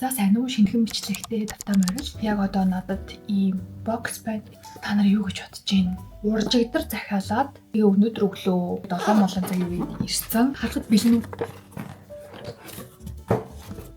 За, сайн уу, шинэхэн бичлэгтэй тавтай морил. Яг одоо надад ийм box байна. Та нар юу гэж бодож байна? Уржигдар захиалаад тэгээ өнөөдөр өглөө 7 молон цагийн үед ирсэн. Харахад бэлэн үү?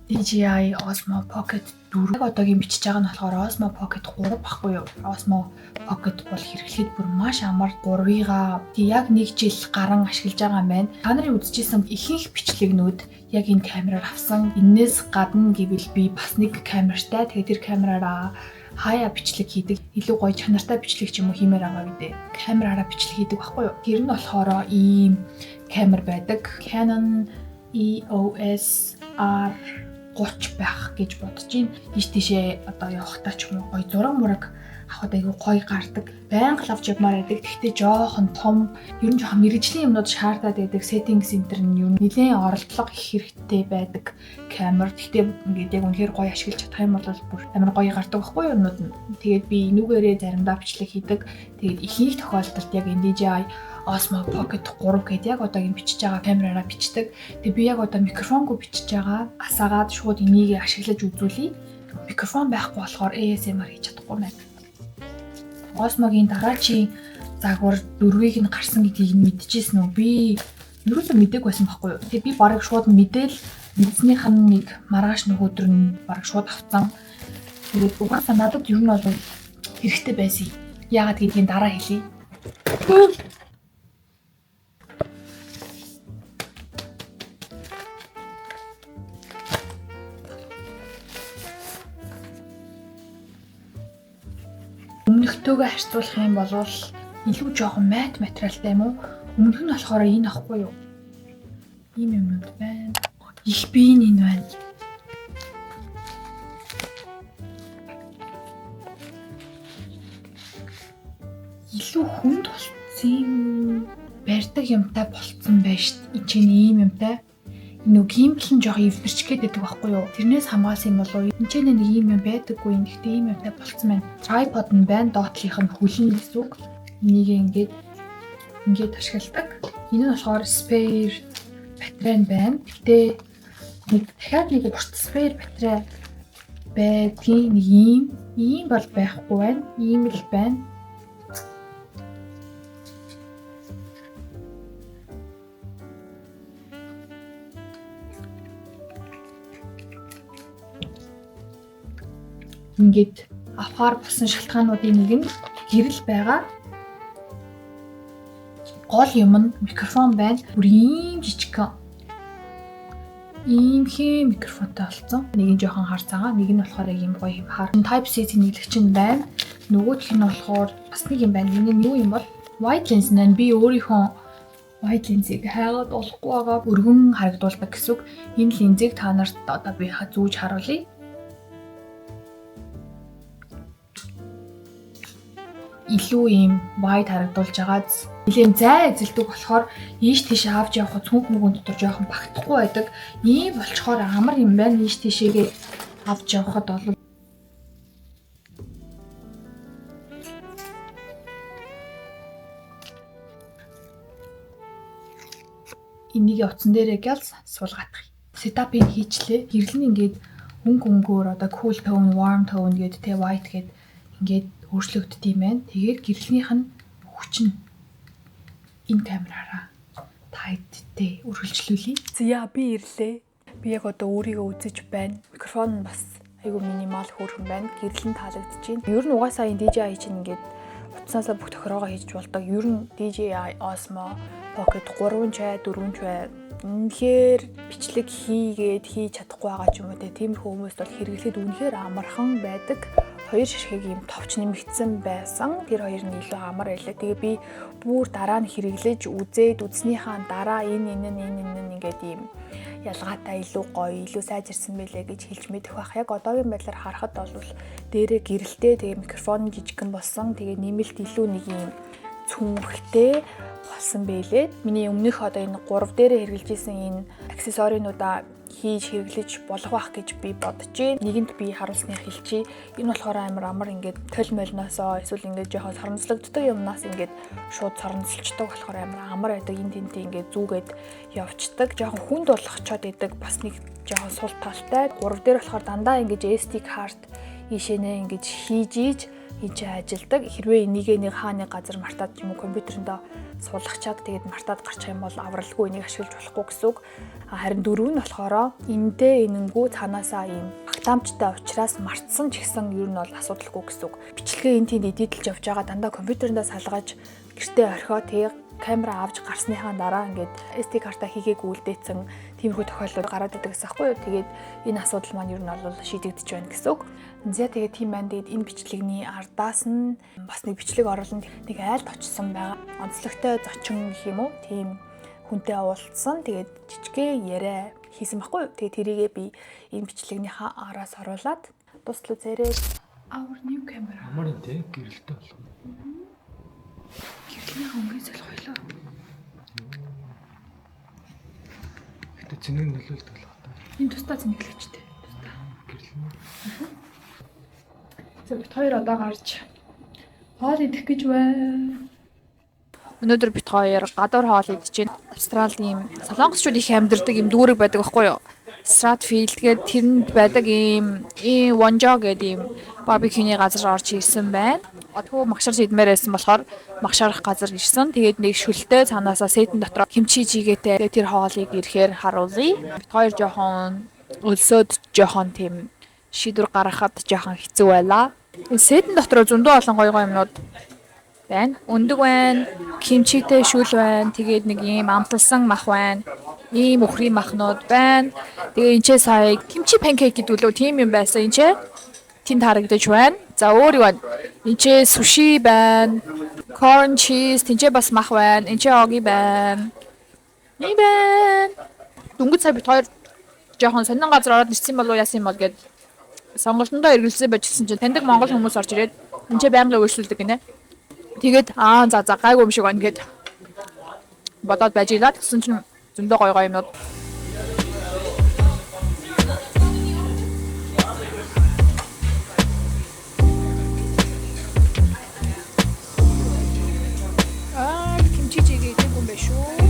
DJI Osmo Pocket 4. Яг одоогийн бичиж байгаа нь болохоор Osmo Pocket 3 баггүй юу? Osmo Pocket бол хэрэглэхэд бүр маш амар. 3-ыгаа яг нэг жил гарan ашиглаж байгаа юм байна. Та нарын үзчихсэн ихэнх бичлэгнүүд яг энэ камераар авсан. Энээс гадна гэвэл би бас нэг камертай. Тэгээд тэр камераараа хаяа бичлэг хийдэг. Илүү гоё чанартай бичлэг ч юм уу хиймээр байгаа гэдэг. Камераараа бичлэг хийдэг байхгүй юу? Тэр нь болохоор ийм камер байдаг. Canon EOS R 30 байх гэж бодож байна. Ийш тийшээ одоо явахдаа ч юм уу гоё зураг мураг авахад айгүй гоё гардаг. Байнга л авч явмаар байдаг. Тэгтээ жоохон том, ер нь жоохон мэргэжлийн юмнууд шаардаад байдаг. Setting center нь ер нь нэлээд оролдлого их хэрэгтэй байдаг камер. Тэгтээ ингээд яг үнэхээр гоё ашиглаж чадах юм бол бүр амар гоё гардаг байхгүй юу юмнууд нь. Тэгээд би энүүгээрээ заримдаа бичлэг хийдэг. Тэгээд ихэнх тохиолдолд яг энэ DJI Osmo Pocket 3 гэдэг яг одоогийн бичиж байгаа камераараа бичдэг. Тэгээ би яг одоо микрофонгүй бичиж байгаа. Асаагаад шууд энийг ашиглаж үзүүлье. Микрофон байхгүй болохоор ASMR хийж чадахгүй байна. Osmo-гийн дараачийн загвар дөрвийг нь гарсан гэдгийг нь мэдчихсэн үү? Би ерөөсөө мдээгүй байсан байхгүй юу? Тэгээ би бараг шууд мэдээл мэдснийх нь нэг маргааш нөгөөдөр нь бараг шууд авцсан. Тэгээд угаасаа надад ер нь бол хэрэгтэй байсан. Яагаад гэдгийг дараа хэлье. Өмнөхтэйгээ харьцуулах юм бол илүү жоохон matte материалтай юм уу? Өмнөх нь болохоор энэ ахгүй юу? Ийм юмнууд байна. Их биеийн энэ байна. Илүү хүнд болцсон юм барьдаг юмтай болцсон байж шт. Энд чинь ийм юмтай. Нөө gimbal нь жоох эвдэрч гээд байдаг байхгүй юу? Тэрнээс хамгаалсан юм болов уу? Энд чинь нэг ийм юм байдаггүй. Гэхдээ ийм юмтай болцсон байна. Tripod нь байна. Доотлих нь хүлэн гэсэн үг. Энийг ингээд ингээд ашигладаг. Энэ нь болохоор spare батарей нь байна. Гэтэ нэг дахиад нэг урт spare батарей байдгийн нэг ийм ийм бол байхгүй байна. Ийм л байна. Ингээд авахар болсон шалтгаануудын нэг нь гэрэл байгаа. Гол юм нь микрофон байна. Бүр ийм жижигхэн ийм хэм микрофонтой болсон. Нэг нь жоохон хар цагаан, нэг нь болохоор яг ийм гоё юм хар. Type C тэнэглэгч нь байна. Нөгөөх нь болохоор бас нэг юм байна. Энэ нь юу юм бол wide lens нь. Би өөрийнхөө wide lens-ийг хайгаад олохгүй байгаа. Өргөн харагдуулдаг гэсэн үг. Энэ линзийг та нарт одоо би зүүж харуулъя. Илүү ийм wide харагдуулж байгааз нэлээд зай эзэлдэг болохоор ийш тийш авч явахад цүнх мөгөн дотор жоохон багтахгүй байдаг. Ийм болчхоор амар юм байна. Ийш тийшээгээ авч явахад бол энийг утсан дээрээ гял суулгаадах. Setup-ыг хийчлээ. Гэрэл нь ингээд өнгө өнгөөр одоо cool tone, warm tone гэдэг те, white гэдэг ингээд өөрчлөгддөг юм байна. Тэгээд гэрлэнийх нь хүч нь энэ камераараа та хэдтэй үргэлжлүүлье. За, би ирлээ. Би яг одоо өөрийгөө үзэж байна. Микрофон нь бас айгүй minimal, хөөрхөн байна. Гэрэл нь таалагдчихээн. Ер нь угаасаа энэ DJI чинь ингээд утаснаасаа бүх тохироогоо хийж болдог. Ер нь DJI Osmo Pocket 3 ч бай, 4 ч бай, үнэхээр бичлэг хийгээд хийж чадахгүй байгаа ч юм уу те, тиймэрхүү хүмүүст бол хэрэглэхэд үнэхээр амархан байдаг. Хоёр ширхэг ийм товч нэмэгдсэн байсан. Тэр хоёр нь илүү амар байлаа. Тэгээ би бүр дараа нь хэрэглэж үзээд үзснийхаа дараа энэ энэ энэ энэ энэ ингээд ийм ялгаатай, илүү гоё, илүү сайжирсан байлээ гэж хэлж мэдэх байх. Яг одоогийн байдлаар харахад бол дээрээ гэрэлтэй, тэгээ микрофон жижигхэн болсон. Тэгээ нэмэлт илүү нэг ийм цүнхтэй болсон байлээ. Миний өмнөх одоо энэ 3 дээрээ хэрэглэж исэн энэ аксессуарынуудаа Хийж хэрэглэж болох байх гэж би бодож байна. Нэгэнд би харуулсны хэлчихье. Энэ болохоор амар амар ингээд тол молноосоо эсвэл ингээд жоохон соронзлогддог юмнаас ингээд шууд соронзолчдог болохоор амар амар байдаг. Энэ тэнтэй ингээд зүгээд явцдаг. Жоохон хүнд болгочоод идэг бас нэг жоохон сул талтай. 3 дээр болохоор дандаа ингээд SD карт ийшэнэ ингээд хийж ийж хийж ажилдаг. Хэрвээ энийгээ нэг хааны газар мартаад юм уу компьютерэндээ суулгачаад тэгээд мартаад гарчих юм бол авралгүй энийг ашиглаж болохгүй гэсэн үг. Харин 4 нь болохоор энтэй энэнгүү цаанаасаа ийм багтаамжтай учраас мартсан ч гэсэн ер нь бол асуудалгүй гэсэн үг. Бичлэгээ энэ тэнд эдитэлж явж байгаа дандаа компьютерэндээ салгаж гэртээ орхио тэгээ камера авч гарсныхаа дараа ингээд SD карта хийгээгүй үлдээсэн тиймэрхүү тохиолдол гараад идэг гэсэн аахгүй юу. Тэгээд энэ асуудал маань ер нь бол шийдэгдэж байна гэсэн үг. За тэгээд тийм байна. Тэгээд энэ бичлэгний ардаас нь бас нэг бичлэг оруулна. Нэг айлд очсон байгаа. Онцлогтой зочин гэх юм уу? Тийм хүнтэй уулзсан. Тэгээд жижигхэн яриа хийсэн байхгүй юу? Тэгээд тэрийгээ би энэ бичлэгнийхаа араас оруулаад дуслал үзээрэй. Our new camera. Амар юм те гэрэлтэй болгоно. Гэрлийнхаа өнгийг солих байлаа. Гэтэ цэнэг нөлөөлдөг л байна. Энэ тусдаа цэнэглэгчтэй. Тусдаа. Гэрэл нь. За бит хоёр одоо гарч хоол идэх гэж байна. Өнөөдөр бит хоёр гадуур хоол идэж байна. Австралид ийм солонгосчууд их амьдардаг ийм дүүрэг байдаг байхгүй юу? Stratfield гэдэг тэрэнд байдаг ийм Вонжо гэдэг ийм барбекюний газар орж ирсэн байна. Одгүй магшарч идмээр байсан болохоор магшарах газар ирсэн. Тэгээд нэг шүлтэй цаанаасаа сэтэн дотор химчи жигээтэй тэр хоолыг ирэхээр харуулъя. Бит хоёр жоохон өлсөөд жоохон тийм шийдвэр гаргахад жоохон хэцүү байлаа. Энэ сэтэн дотор зөндөө олон гоё гоё юмнууд байна. Өндөг байна, кимчитэй шүл байна. Тэгээд нэг ийм амталсан мах байна. Ийм үхрийн махнууд байна. Тэгээ энэ ч сая кимчи панкейк гэдэг лөө тийм юм байсан энэ ч тэнд харагдаж байна. За өөр юу байна? Энд ч суши байна. Corn cheese тэнцээ бас мах байна. Энд ч оги байна. Ийм байна. Дөнгөж сая бит хоёр жоохон сонин газар ороод ирсэн болов яасан юм бол гэд сонголтондоо эргэлзээ байж гисэн чинь таньдаг монгол хүмүүс орж ирээд энэ ч байнгын үйлчлүүлдэг гинэ. Тэгээд аа за за гайгүй юм шиг байна гэд бодоод байж илаа. Тэгсэн чинь зөндөө гоё гоё юмнууд. Аа кимчи жигээ идэв юм байна шүү.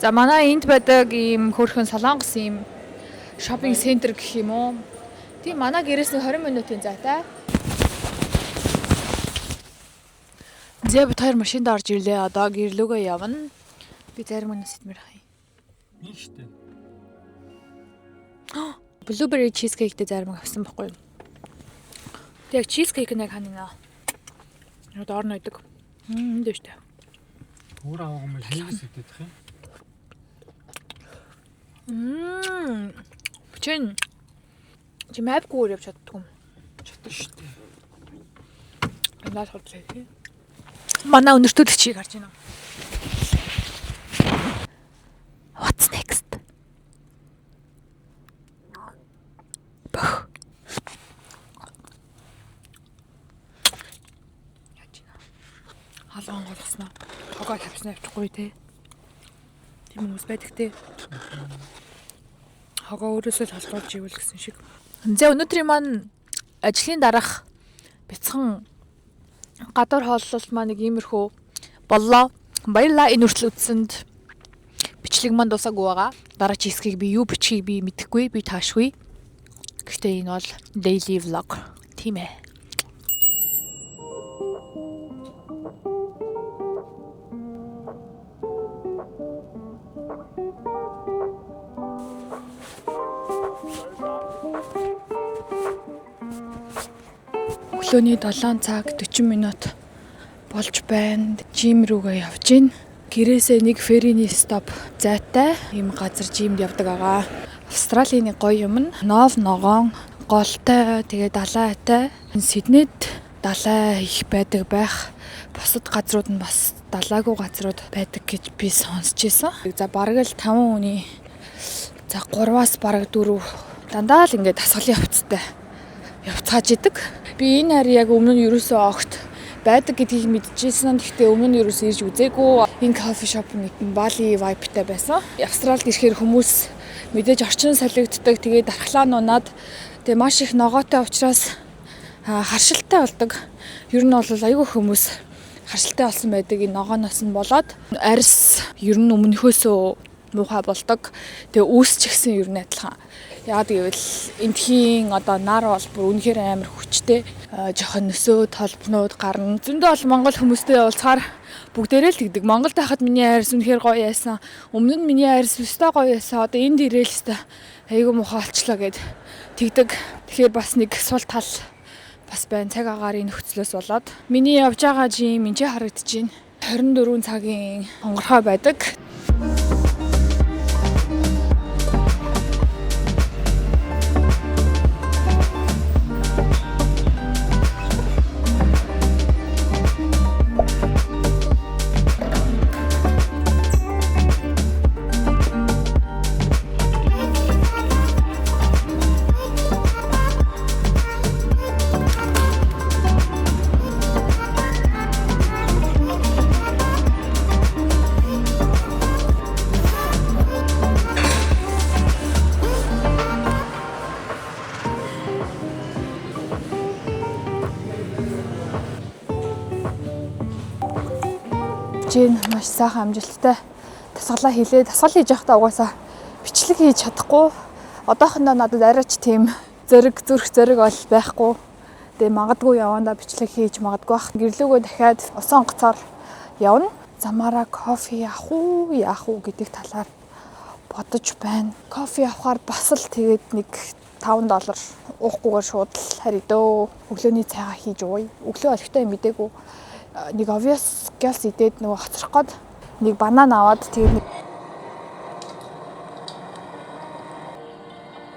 За манай энд байдаг ийм хөөрхөн солонгос ийм shopping center гэх юм уу? Тийм манай гэрээс нэг 20 минутын зайтай. За бит хоёр машинд орж ирлээ. Одоо гэрлүүгөө явна. Би зарим өнөөс идмээр хай. Нэг штэ. Blueberry cheesecake-тэй зарим авсан байхгүй юу? Тэг яг cheesecake нэг ханина. Доор нь байдаг. Энд дээ штэ. Өөр аваагүй мэл хийгээс идэх юм. Чин чи map-гүйгээр явж чаддгүй юм. Чадсан штэ. Дандаа судлаа тий. Манай өнөртөлөгчийг харж байна. What's next? Бөх. Яаж байна? Халуун голгосноо. Хогоо тавьснаа явчихгүй тий. Тийм хүмүүс байдаг тий. Хогоо өөрөөсөө л холдуулж ивэл гэсэн шиг. За өнөөдрийн маань Ажлын дараах бяцхан гадуур хооллолт маань нэг иймэрхүү боллоо. Баярлалаа энэ хүртэл үзсэнд. Бичлэг маань дуусаагүй байгаа. Дараагийн хэсгийг би юу бичихийг би мэдэхгүй, би таашгүй. Гэхдээ энэ бол daily vlog. Тийм ээ. Өглөөний 7 цаг 40 минут болж байна. Gym рүүгээ явж гин. Гэрээсээ нэг ferry ний stop зайтай ийм газар gym д явдаг байгаа. Австралийн нэг гоё юм нь нов ногоон голтой, тэгээ далайтай. Сиднейд далай их байдаг байх. Бусад газрууд нь бас далайгүй газрууд байдаг гэж би сонсч ирсэн. За, бараг л 5 хүний, за, 3-аас бараг 4 дандаа л ингээд дасгалын хувцастай явцгааж идэг. Би энэ хари яг өмнө нь ерөөсөө огт байдаг гэдгийг мэдчихсэн. Гэхдээ өмнө нь ерөөсөө ирж үзээгүй. Энэ coffee shop нэг Бали vibe тай байсан. Австралид ирэхээр хүмүүс мэдээж орчин солигддог. Тэгээд дархлаа нунаад, тэгээ маш их ногоотой учраас харшилтай болдог. Ер нь бол айгүй хүмүүс харшилтай болсон байдаг энэ ногооноос нь болоод арьс ер нь өмнөхөөсөө муухай болдог. Тэгээ үс ч гэсэн ер нь адилхан. Яагаад гэвэл эндхийн одоо нар бол бүр үнэхээр амар хүчтэй. Жохон нөсөө толбнууд гарна. Зөндөө бол Монгол хүмүүстэй уулзахаар бүгдээрээ л тэгдэг. Монголд байхад миний арьс үнэхээр гоё байсан. Өмнө нь миний арьс өстой гоё байсан. Одоо энд ирээл өстой айгүй муухай болчлоо гэд тэгдэг. Тэгэхээр бас нэг сул тал бас байна. Цаг агаарын нөхцлөөс болоод. Миний явж байгаа gym энэ харагдаж байна. 24 цагийн хонгорхой байдаг. Жин маш сайхан амжилттай дасгалаа хийлээ. Дасгал хийж байхдаа угаасаа бичлэг хийж чадахгүй. Одоохондоо надад арайч тийм зориг, зүрх зориг бол байхгүй. Тэгээ магадгүй явандаа бичлэг хийж магадгүй бах. Гэрлүүгөө дахиад усан онгоцоор явна. Замаараа кофе авах уу, яах уу гэдэг талаар бодож байна. Кофе авахар бас л тэгээд нэг 5 доллар уухгүйгээр шууд л харидөө. Өглөөний цайгаа хийж ууя. Өглөө олигтой мдээгүй нэг obvious гялс идээд, нөгөө хоцрох гээд нэг банан аваад, тэгээд нэг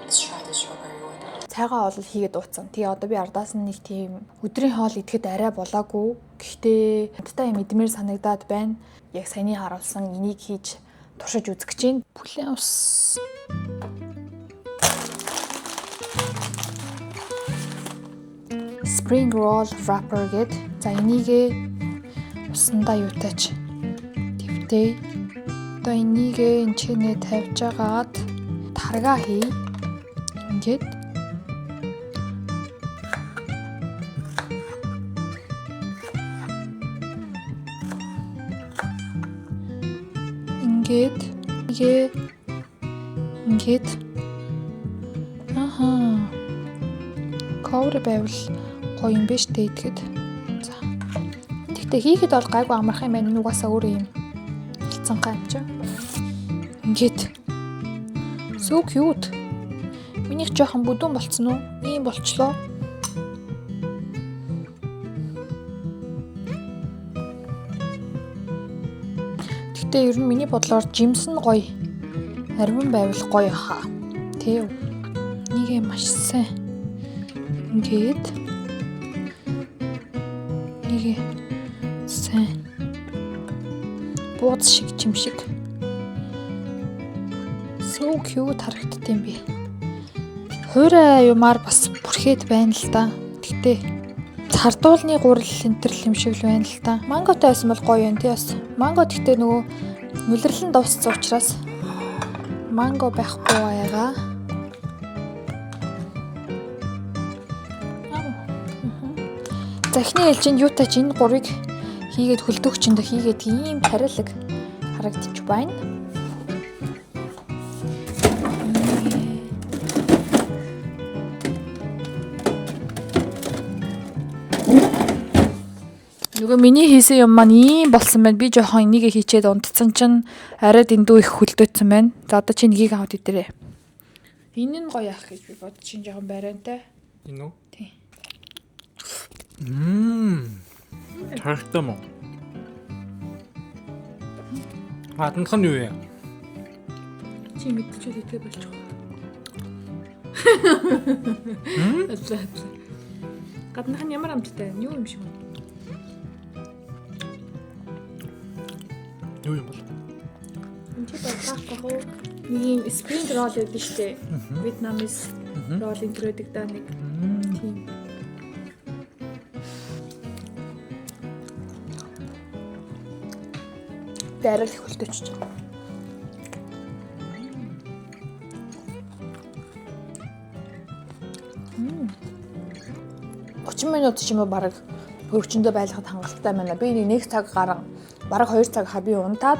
Let's try the strawberry one. Цайгаа бол хийгээд ууцсан. Тэгээ одоо би ардаас нь нэг тийм өдрийн хоол идэхэд арай болоогүй. Гэхдээ надтай юм идмээр санагдаад байна. Яг саяны харуулсан энийг хийж туршиж үзэх гэж байна. Бүлээн ус. Spring roll wrapper гэд. За, энийгээ усандаа юутаач твдээ. Одоо энийгээ энэ чинээ тавьж агаад таргаа хий. Ингээд ингээд ингээ ингээд, аха, cover байвал гоё юм биш үү идэхэд. За. Тэгтээ хийхэд бол гайгүй амарх юм байна. Энэ угаасаа өөрөө юм хилцанхай юм чинь. Ингээд so cute. Минийх жоохон бүдүүн болцсон уу? Ийм болчлоо. Тэгтээ ер нь миний бодлоор жимс нь гоё. Ариван байвал гоё хаа. Тэ. Нэгэ маш сайн. Ингээд нэгэ сайн бууз шиг чим шиг. So cute харагдд юм би. Хуурай юмар бас бүрхээд байна л да. Тэгтээ цардуулны гурил энтерл юм шиг л байна л да. Манготой байсан бол гоё юм тий бас. Манго тэгтээ нөгөө нүлэрлэн дууссан учраас манго байхгүй байгаа. За, эхний ээлжинд юутай ч энэ гурыг хийгээд хөлдөөгчөндөө хийгээд ийм тариалаг харагдчих байна. Нөгөө миний хийсэн юм маань ийм болсон байна. Би жоохон энийгээ хийчээд унтцсан чинь арай дэндүү их хөлдөөцсөн байна. За, одоо чи нэгийг аваад идэрээ. Энэ нь гоё ах гэж би бодож чинь, жоохон бариантай. Энэ үү? Тий. Мм. Тархтай мó. Гаднах нь юу вэ? Чи мэдчихвэл идэх болчих. Аллаа. Гаднах нь ямар амттай вэ? Юу юм шиг вэ? Юу юм бол? Энд чи байхгүй. Нэг юм spring roll гэдэг штэ. Vietnamese roll энэ гэдэг да нэг тийм. Дараал их хөлтөчж байгаа. Мм. 30 минут ч юм уу бараг хөргөчөндөө байлгахад хангалттай байна. Би нэг цаг гарan бараг 2 цаг ха би унтаад,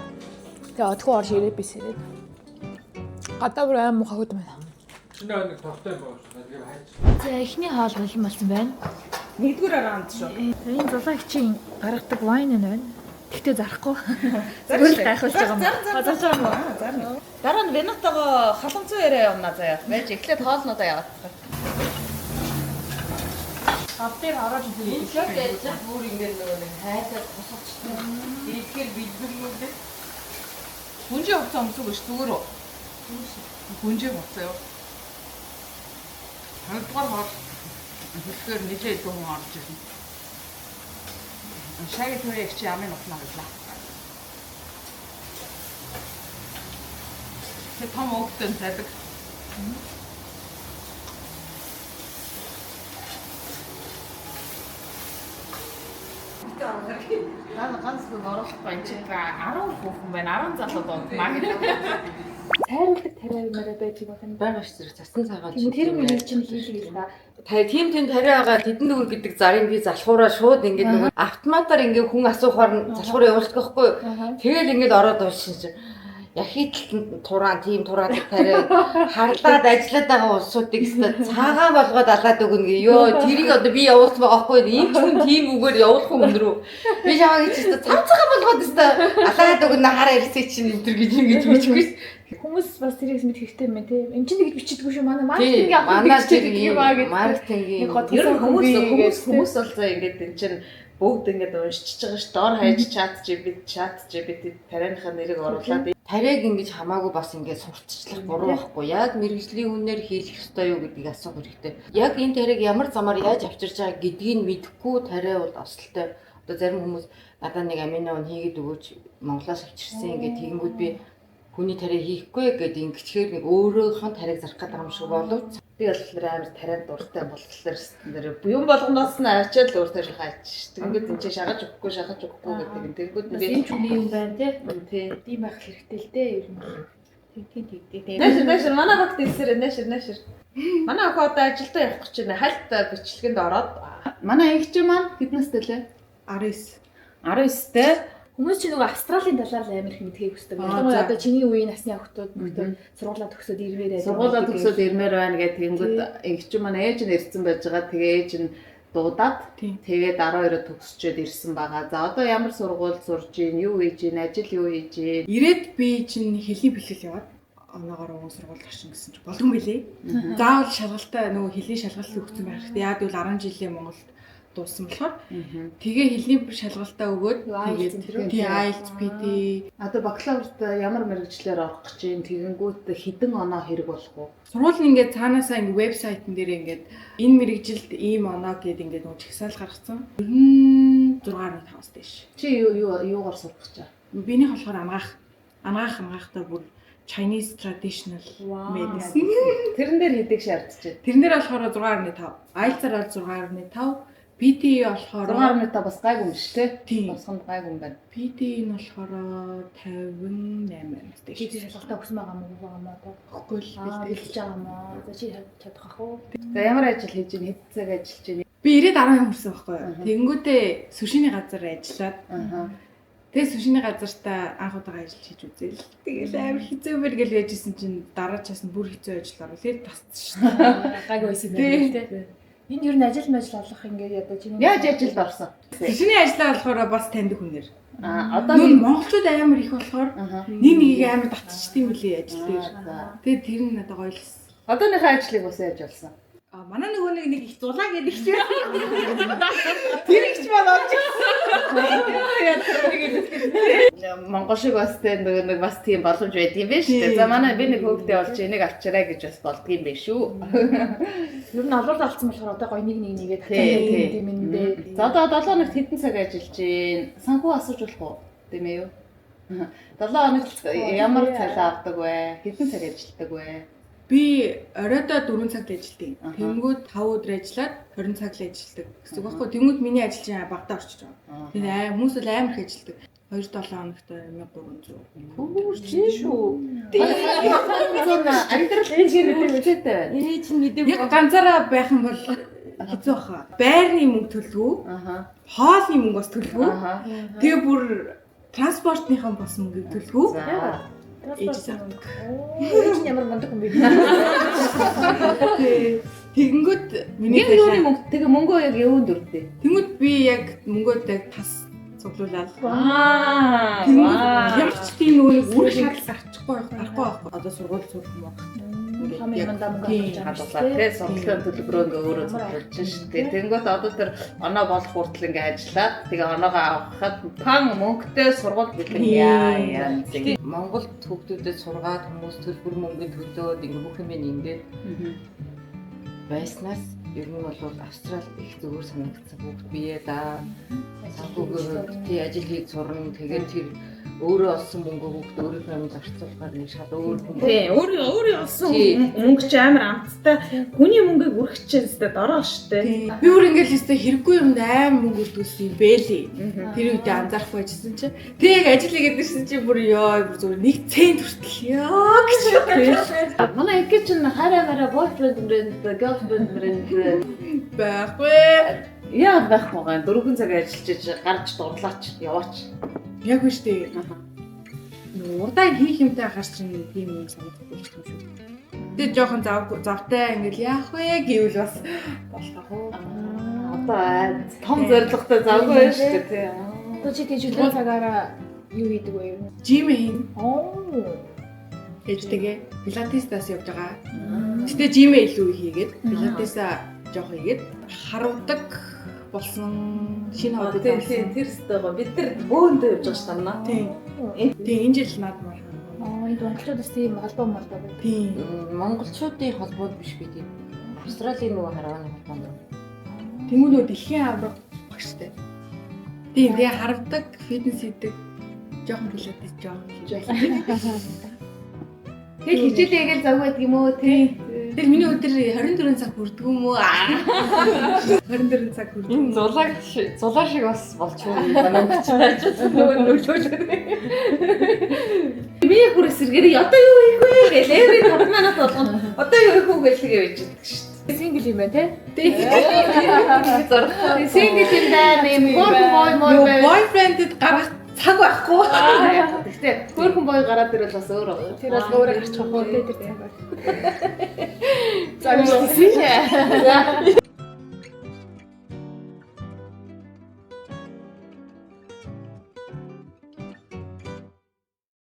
тэгээ одхоо орж ирээ би сэрээд. Гадаа бүр аим муухай хөд байна. Чиний нэг тортой юм байна. Тэгээ хайж. За, эхний хоол бэлэн болсон байна. Нэгдүгээр раунд шүү. Энэ зулаагчийн гаргадаг wine нь байна. Тэгтээ зарахгүй. Зүгээр л гайхуулж байгаа юм. Зарж байгаа юм уу? Зарна. Дараа нь Венатогоо халамцуу яриа явна заяа. Байж эхлээд хоолнуудаа яваадах. Ав дээр ороод ирээ. Шок яаж бүр ингэ нөгөө нэг хайсаад босгочтой. Ирэхээр бэлбэрнүүлээ. Хүнжээ хувцас өмсөг ш зүгээр үү? Хүнжээ хувцас юу? Хоёрдугаар хоол хэлэхээр нэлээ илүү хүн орж ирнэ. Шаги төрөө чи амын ухнаа гэлээ. Тэр том өөхтөн зайдаг. Наа ганц нэг оруулахгүй энэ чинь 10 хүүхэн байна. 10 залуу дунд маа. Цайруулдаг тариа мараа байдаг байна. Байгаа ш зэрэг цасан цагаан. Тийм, тэр мөрийг чинь хийлээ л да. Тийм тийм тариа байгаа тэдэн дүүр гэдэг зарыг би залхуураа шууд ингээд нөгөө автоматар ингээд хүн асуухаар нь залхуур явуулдаг байхгүй юу? Тэгэл ингээд ороод уншин чинь яхийтэлтэнд тураан тийм тураадаг тариа харлаад ажиллаад байгаа улсуудыг өстө цагаан болгоод алаад өгнө гэ. Йоо, тэрийг одоо би явуулсан байгаа байхгүй юу? Ийм ч хүн тийм үгээр явуулах юм рүү. Би чамайг чи өстө цав цагаан болгоод өстө алаад өгнө, хараа ирсэй чинь энэ төр гэж ингэж бичихгүй. Хүмүүс бас тэрийг мэдэх хэрэгтэй юм байна тийм. Энд чинь тэгж бичдэггүй шүү, манай Тийм, маркетинг авах манай гэж тэр бичдэг юм аа гэдэг. Маркетингийн Нэг гот Ер нь хүмүүс хүмүүс хүмүүс хүмүүс бол заа ингээд эн чинь бүгд ингээд уншчихж байгаа ш. Дор хаяж chat GPT тарианыхаа нэрийг оруулаад тариаг ингэж хамаагүй бас ингээд сурталчлах буруу байхгүй. Яг мэргэжлийн үнээр хийх ёстой юу гэдгийг асуух хэрэгтэй. Яг энэ тариаг ямар замаар яаж авчирж байгаа гэдгийг мэдэхгүй тариа бол осолтой. Одоо зарим хүмүүс надад нэг амино ун хийгээд өгөөч, Монголоос авчирсан ингээд тэгэнгүүт би хүний тариа хийхгүй гэдэг ингэчээр нэг өөрөөхөө тариаг зарах гэдэг юм шиг боловч би болохоор амар тарианд дуртай болохоор нэр юм болгоноос нь авчиад л өөртөө шахаач. Тэгэнгүүт энэ чинь шахаж өгөхгүй шахаж өгөхгүй гэдэг юм. Тэгэнгүүт Бас би ийм ч хүний юм байна тий. тий. Тийм байх хэрэгтэй л дээ ер нь. Тийм тийм тийм. Нэшэр нэшэр манай багт хэлсээр нэшэр нэшэр. Манай охин одоо ажилдаа явах гэж байна. Хальт бичлэгэнд ороод манай эгч маань хэд настай лээ? 19. 19-тэй. Хүмүүс чинь нөгөө Австралийн талаар л амар их мэдхийг хүсдэг. Аа, Ялангуяа за. одоо чиний үеийн насны охтууд мөхтөө сургуулаа төгсөөд ирмээр байдаг. Сургуулаа төгсөөд ирмээр байна гэх тэгэнгүүт эгч маань ээж нь ирсэн байж байгаа. Тэгээ ээж нь дуудаад Тийм. тэгээд 12-оо төгсчөөд ирсэн байгаа. За, одоо ямар сургууль сурж гин, юу хийж гин, ажил юу хийж гин? Ирээд би чинь хэлний бэлтгэл яваад оноогоор уган сургуульд орчин гэсэн чинь болдгоо билээ. Заавал шалгалтаа, нөгөө хэлний шалгалт өгсөн байх хэрэгтэй. Яад гэвэл 10 жилийн Монголд дууссан болохоор тэгээ хэлний шалгалтаа өгөөд IELTS энэ тэр үү? тий, IELTS, PT. Одоо бакалаврт ямар мэргэжлээр орох гэж гин, тэгэнгүүт хэдэн оноо хэрэг болох вэ? Сургууль нь ингээд цаанаасаа ингээд вебсайтн дээр ингээд энэ мэргэжилд ийм оноо гээд ингээд нөгөө жагсаал гаргацсан. 96-аас дээш. Чи юу юу юугаар сурах гэж байна? Биенийх болохоор анагаах. Анагаах анагаахтай бүр Chinese traditional Вау. medicine. Тэрэн дээр хэдийг шаардж байна? Тэрэн дээр болохоор 6.5. IELTS-аар бол 6.5. PTE болохоор 6.5 бас гайгүй юм шүү дээ. Тийм. Босгонд гайгүй юм байна. PTE нь болохоор 58-аас дээш. Чи шалгалтаа өгсөн байгаа мó байгаа мó одоо? Өгөхгүй л Аа, бэлтгэл. бэлтэж байгаа мó. За, чи чадах ах уу? За, ямар ажил хийж гин, хэд цаг ажиллаж гин? Би 90-ад 10 хүрсэн байхгүй юу. Тэгэнгүүтээ сушиний газар ажиллаад тэгээ сушиний газартаа анх удаага ажил хийж үзээл. Тэгэл амар хэцүү бэр гэл яжсэн чинь дараа чаас нь бүр хэцүү ажил орвол тэр тассан шүү дээ. Гайгүй байсан юм байна тий. Энэ ер нь ажил мажил олох ингээд одоо чиний Яаж ажилд орсон? Сушиний ажлаа болохоор бас таньдаг хүнээр. Аа одоо Нүн монголчууд амар их болохоор нэг нэгийг амар татчихдээ юм лээ ажил дээр. Тэгээд тэр нь надад гоё л байсан. Одооныхоо ажлыг бас яаж олсон? А манай нөгөө нэг нэг их зулаа гэдэг их чинь. Тэр их ч маань олж Ирсэн. Монгол шиг бас тэ нөгөө нэг бас тийм боломж байд юм байна шүү дээ. За манай би нэг хөөгдөө олж энийг авчираа гэж бас болдгийм байх шүү. Ер нь олоод олцсон болохоор одоо гоё нэг нэг нэгээд Тий, тий. тийм юм дээ. За одоо 7 хоногт хэдэн цаг ажиллаж гин? Санхүү асууж болох уу? Тийм ээ юу? 7 хоногт ямар цалин авдаг вэ? Хэдэн цаг ажилладаг вэ? Би оройдоо 4 цаг л ажилладаг. Тэнгүүд 5 өдөр ажиллаад 20 цаг л ажилладаг гэсэн үг байхгүй. Тэнгүүд миний ажил чинь багадаа орчиж байгаа. Тэгээд аим хүмүүс бол амар их ажилладаг. 2-7 хоногт 1300. Хүүр чи шүү. Амьдрал энэ хэмжээтэй байна. Ээ чи мэдээгүй. Яг ганцаараа байх юм бол хэцүү баха. Байрны мөнгө төлгөө, Аха. хоолны мөнгө бас төлгөө. Аха. Тэгээ бүр транспортныхон бас мөнгөийг төлгөө. За. Ээж авдаг. Ээж нь ямар мундаг хүн бэ? Тэгэнгүүт миний Яг юуны мөнгө тэгээ мөнгөө яг юунд өртөө? Тэнгүүд би яг мөнгөө яг тас цуглуулаад Аа. Тэнгүүд ямар ч тийм нөгөө нэг үр шаардлага гарчихгүй байх, гарахгүй байхгүй. Одоо сургууль сурах юм уу? Том юмдаа мөнгө Тийм. авч байгаа юм Хадгалаа тий сургуулийн төлбөрөө ингээ өөрөө цуглуулж шин тий. Тэнгүүт одоо тэр оноо болох хүртэл ингээ ажиллаад тэгээ оноогоо авахад пан мөнгөтэй сургууль бэлэн яа яа. Монголд хүүхдүүдэд сургаад хүмүүс төлбөр мөнгө төлөөд ингээ бүх юм ингээд байснаас ер нь бол Австрал их зүгээр санагдсан хүүхд бие даа санхүүгээр тий ажил хийж сурна тэгээд тэр өөрөө олсон мөнгө хүүхд өөрийнхөө юмд зарцуулахаар нэг шал өөр хүн Тий, өөрөө өөрөө олсон Тий. мөнгө чи амар амттай. Хүний мөнгийг үрэх чинь өстэй дороо штэ. Тийм. Би бүр ингээл өстэй хэрэггүй юмд аим мөнгө өртгүүлсэн юм бэлээ. Тэр үедээ анзаарахгүй байжсэн чинь. Тэг яг ажил хийгээд ирсэн чинь бүр ёо бүр зүгээр нэг цент хүртэл ёо гэж. Манай их чинь хараа мараа boyfriend брэнд, girlfriend брэнд Байхгүй. яагаад байхгүй байгаа юм? Дөрвөн цаг ажиллаж иж гарч дурлаач, яваач. Яг үү штэ. Нөгөө урдаа хийх юмтай хахаар чинь тийм юм санагдахгүй юм шүү. Тэгээ жоохон зав завтай ингээл яах вэ гэвэл бас болох уу. Одоо том зорилготой завгүй байна шүү дээ тий. Одоо чи тийж өглөө цагаараа юу хийдэг вэ? ер нь? Жим хийн Оо. ээжтэйгээ пилатестаас явж байгаа. Гэтэ жимээ илүү хийгээд пилатесаа жоох хийгээд харуудаг болсон шинэ хобби Тийм болсон. тийм тэр өстэй гоо. Бид нар бөөндөө явж байгаа шүү дээ. Тийм. Тийм энэ жил над мар. Аа, энэ монголчууд бас тийм холбоо молбоо байдаг. Тийм. Монголчуудын холбоод биш би тийм Австралийн нөгөө харвааны холбоонд Тэнгүү нөө дэлхийн аварга багштай. Тийм тэгээ харвдаг, фитнес хийдэг, жоохон пилатес жоохон хийдэг. Тэгэл хичээлээ ингээл завгүй байдаг юм уу тий. Тэр миний өдөр 24 цаг хүрдэг юм уу? 24 цаг хүрдэг. Энэ зулааг зулаа шиг бас болчихвол манай хүч байж нөгөө нөлөөлөд. Би бүр эсэргээрээ одоо юу хийх вэ гэл эври 5 минут болгоно. Одоо юу хийх вэ гэл тэгээ байж байдаг шүү дээ. Сингл юм байна те? Сингл юм байна юм хөөрхөн бой мой Юу байв. бойфрендэд гарах цаг байхгүй. Гэхдээ хөөрхөн бой гараад ирвэл бас өөр байна. Тэр бол өөрөө гарчих واخ уу те тэр цаг бол. За би тийш. За.